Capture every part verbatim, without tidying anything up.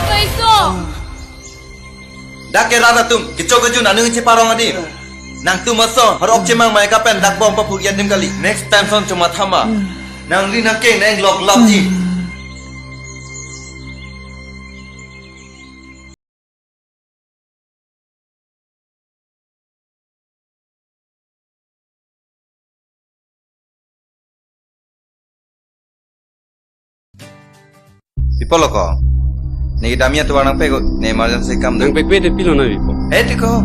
Kaiso? Dak ke rat atum, kechok kejun aning cheparong adim. Nangtum ason, horok chemang mai kapen dak bom papuk adim kali. Next time son chomatha ma. Nangli nangke nang lok lapji. Pi apot lo ko? Ne kedam atovar nangpek, ne emergency kam do. Nangpekpe te pilo nangpipo? Eh, ti ko.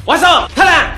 Waso, thalang!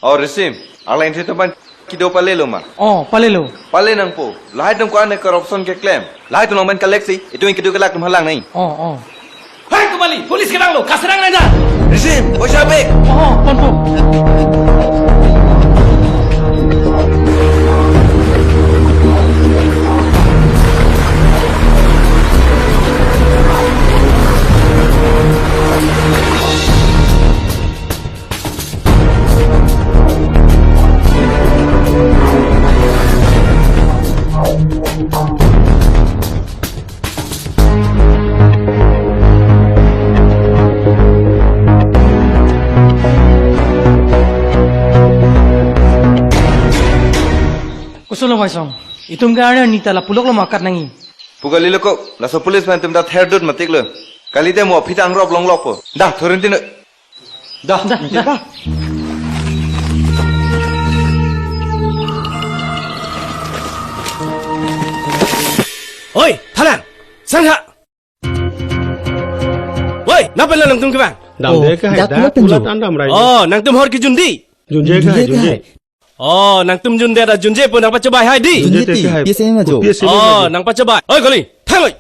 Oh, Risim, arleng si teman kido palelo ma? Oh, palelo. Pale nangpo. Lahai atum ko-an corruption keklem. Lahai atum along pen kalek si, itum kedo kelak atum halang nai. Oh, oh. Hei, Kumali, police kedang lo, kaserang nai da. Risim, poisa bek. Oh, pon, pon. Kosonlo Baisong, itum ke arni ta lapu loklo ma kat nangji. Pu kalilo ko, laso police man atum ta therdut matik lo. Kalite mo aphi ta angrop longlokpo. Da, thorin tin. Da, da, da. Oi, thalang, sangha. Oi, nangpela nangtum kevang. Damde Oh, ke hai, dak da, pulat pen pulat jo. An damrai. Oh, nangtum hor kejun di. Junje ke hai, junje ke junje. Hai. Oh, nangtum junde ra junje pu nangpachobei hai di. Junje te ke hai. P S M ajo. P S M Oh, ajo. Nangpachobei. Oi, Koli, thang oi.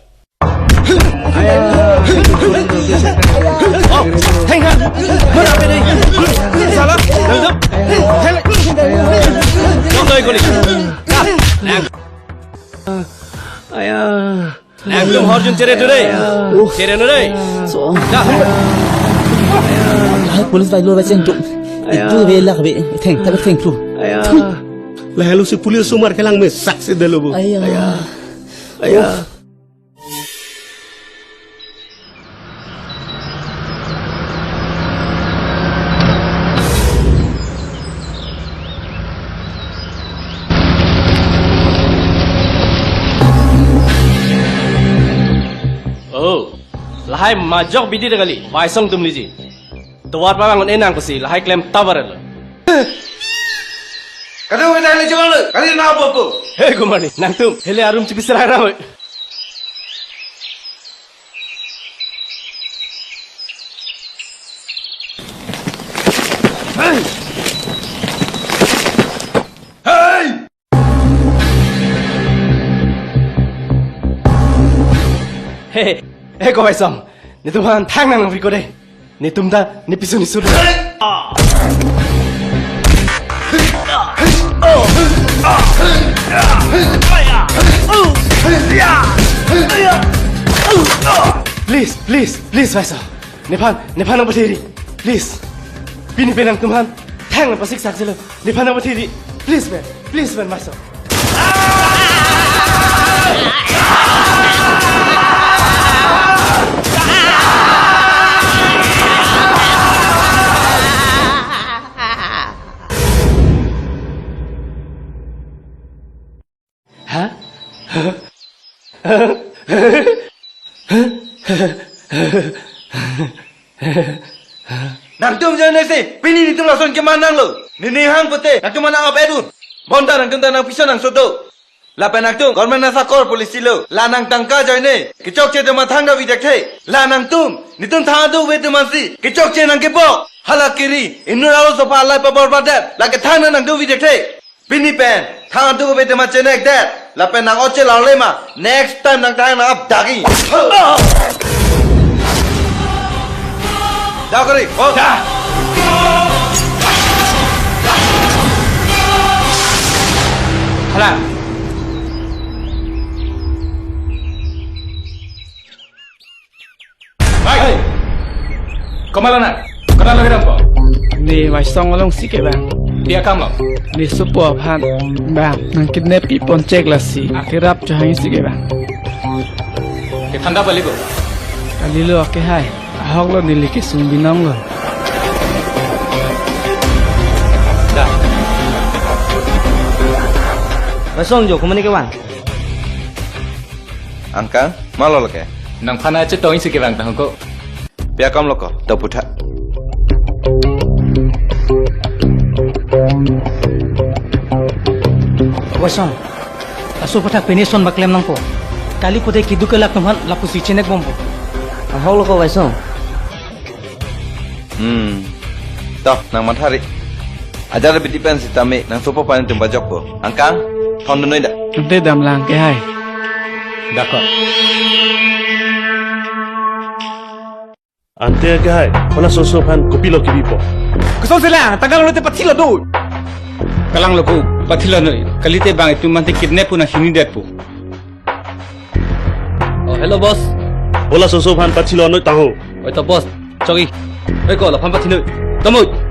Oh, thang ha. Mana pe dei? Sala, nangtum. Thang oi. Nang doi, Koli. Nang. Aya. Nangtum hor jun chere tu dei. Chere nu dei. So. Da. Lahai police bai lo ba cheng tu. Itu be lak be. Theng, tapi theng tu. Aya. Lahai lo si police sumar kelang me saksi delo bu. Aya. Aya. Oh, lahai majok bidi da kali, Baisong atum liji. Tovar pavang un-e nang pusi, lahai klem tabar lo. Kadu kita ini cuma lo, kali na apa ko? Hei, Kumali, nangtum, hele arum chipi serai ramai. Hey! Hey, ko Baisong. Netum aphan thang nang nang ko dei. Netum ta ne piso ne sur. Please, please, please, Baisong. Nephan, nephan nangpathiri. Please. Pini pen nangtum aphan thang nangpasik saksi lo. Nephan nangpathiri. Please, man. Please, man, Baisong. Ha? Nangtum ajoine si, pini netum lason keman nang lo. Nini hang pute, nangtum mana up edun. Bonta nangtum ta nangpiso nangso do. Lapen nangtum, government asakor police lo. La nang tangka ajoine, kechokche atum aphan thang davi dekthe. La nangtum, netum thang adu ve atum aphan si, kechokche nangkebok. Hala kiri, inut arloso aphan alai pabor badet. La kethang nangtum vi dekthe. Pini pen, thang adu kave atum chenek det. Lapen nang oche larle ma, next time nang thang nang ap dagi. Da kori, oh. Da. Hala. Hai! Komat lo nang? Konat lo kedampo? Ne Baisong along si kevang. Pi akam lo? Ne sopo aphan bang nang kidnap pipon chek lasi akerap chohang si kevang. Kethan ta pali ko? Kalilo ake hai. Ahok lo neli kesung binong lo. Da. Baisong jo, komat ne kevang? Angkang, malo lake? Nangphan chetong isi kevang tang ko. Pi akam lo ko, to putha. Baisong, laso aphuthak pini son baklem nangpo. Kali kote keduk kelak atum aphan lapusi chenek bompo. Ahok lo ko Baisong. Hmm. To, nang mathari. Ajar abidi pen sitame nangsopo aphan itum pajokpo. Angkang, thondun noi da. Ante damlang ke hai. Dakok. Ante ke hai, hala soso aphan kopilo kebipo? Kosonsi lang, tanggal lote pathilo do. Kalang lo ko, pathilo noi. Kalite bang itum mante kidnap pu na hinidetpo. Oh, hello, boss. Hala soso aphan pathilo noi taho. Oi to, boss. Chogi. Oi ko, laphan pathi noi. Tomoi.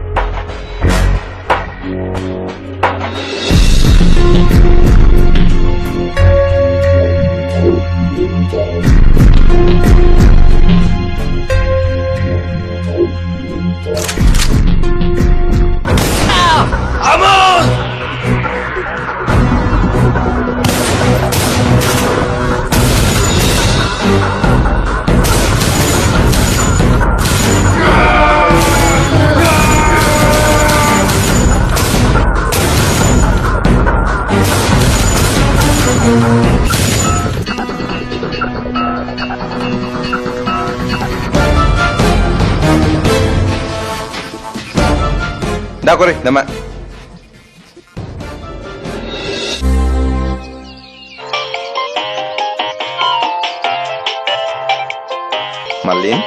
Da kore, nama. Malin.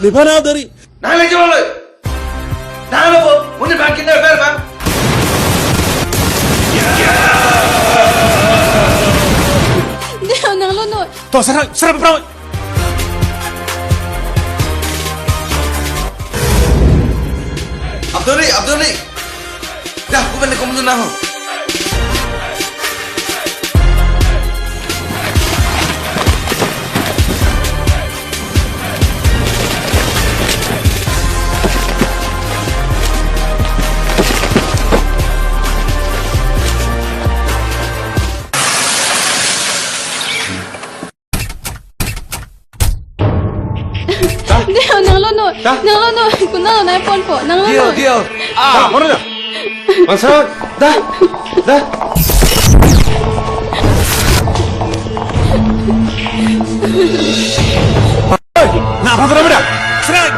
Nephan ha dari. Nang le jolo. Nang lo bo. Muni bangkin na ber bang. Deo nang lo noi. To serang, serang perawan. Abdul ni, Abdul ni. Dah, aku balik kamu nang. Deo nang lo noi. Dah. Nang lo noi. Konat lo nai ponpo. Nang lo noi. Deo, deo. Ah, mana dah? Bangsa, dah. Dah. Hei, napa tadi dah? Serang.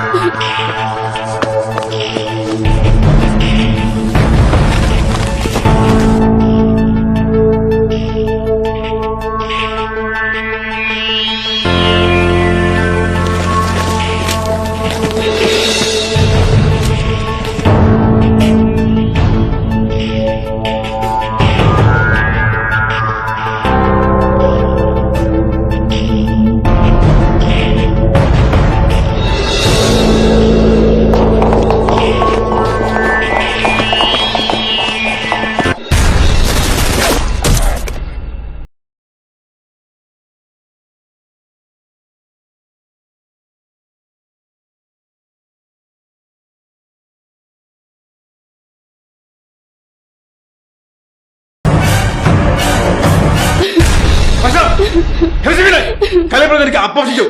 Ke apot si jo.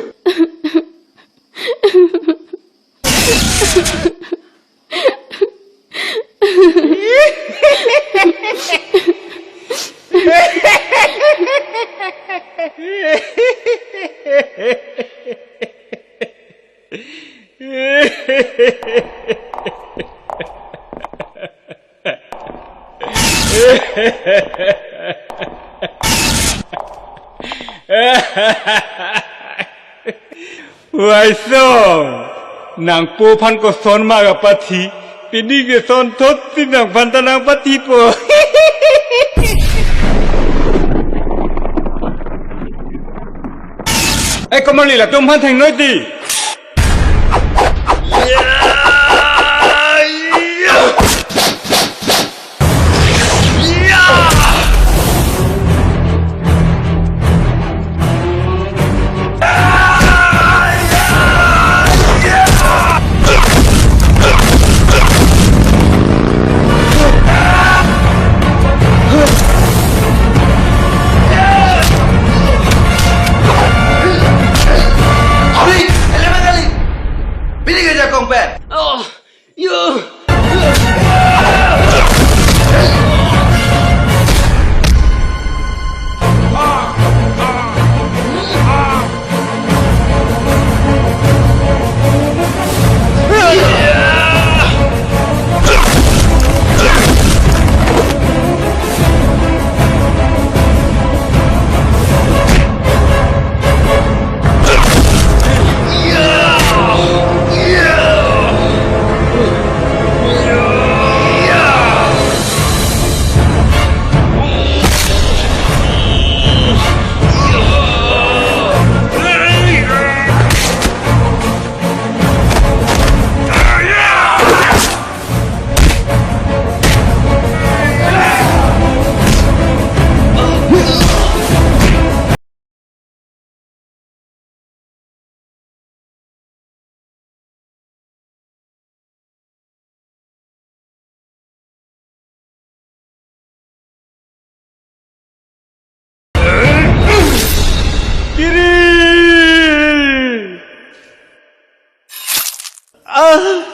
Waisong, nangpo aphan koson ma kapathi, pini ke sonthot si nangphan ta nangpathipo. Eh, komarli, latum aphan thengnoiti. Abri, elemen kali. Bini ke jakong pen. Oh, yo. Kiri! Ah!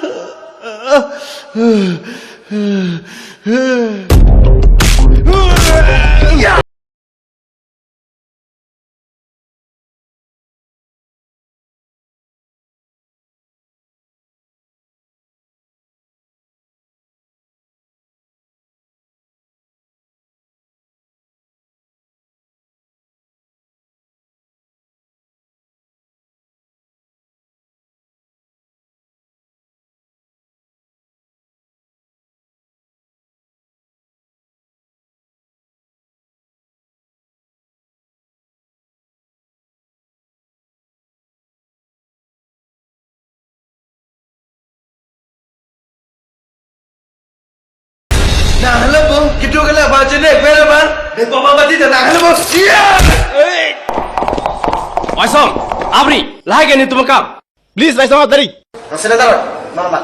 Nang hala bo, kedo kala ba chene, kwe la ba. Ne papa bati ta nang hala bo. Iya! Waisong, Abri, lahai ke netum akam. Please, Waisong, Abri. Masih ada taruh, normal.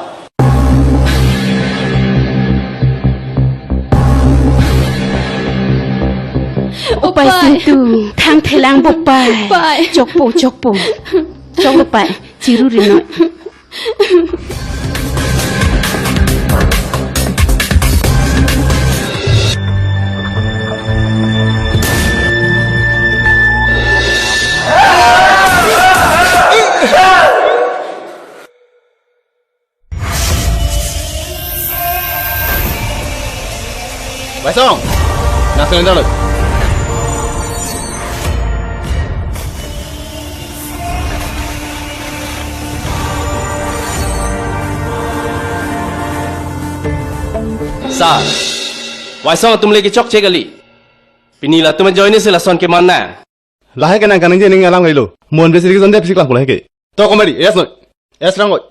Upai. Upai singtu, thang thelang bo pai. Upai. Chokpo, chokpo. Choklo pai, chiru rinoi. Waisong, nang surrender lo. Sir, Waisong atum le kechokche kali. Pini latum ajoine si lason keman nang. Lahai ke nang kaningje ning alam kailo. Mon besi lagi sonde pisi kelang pulai ke. To komedi, yes no. Yes rang oi.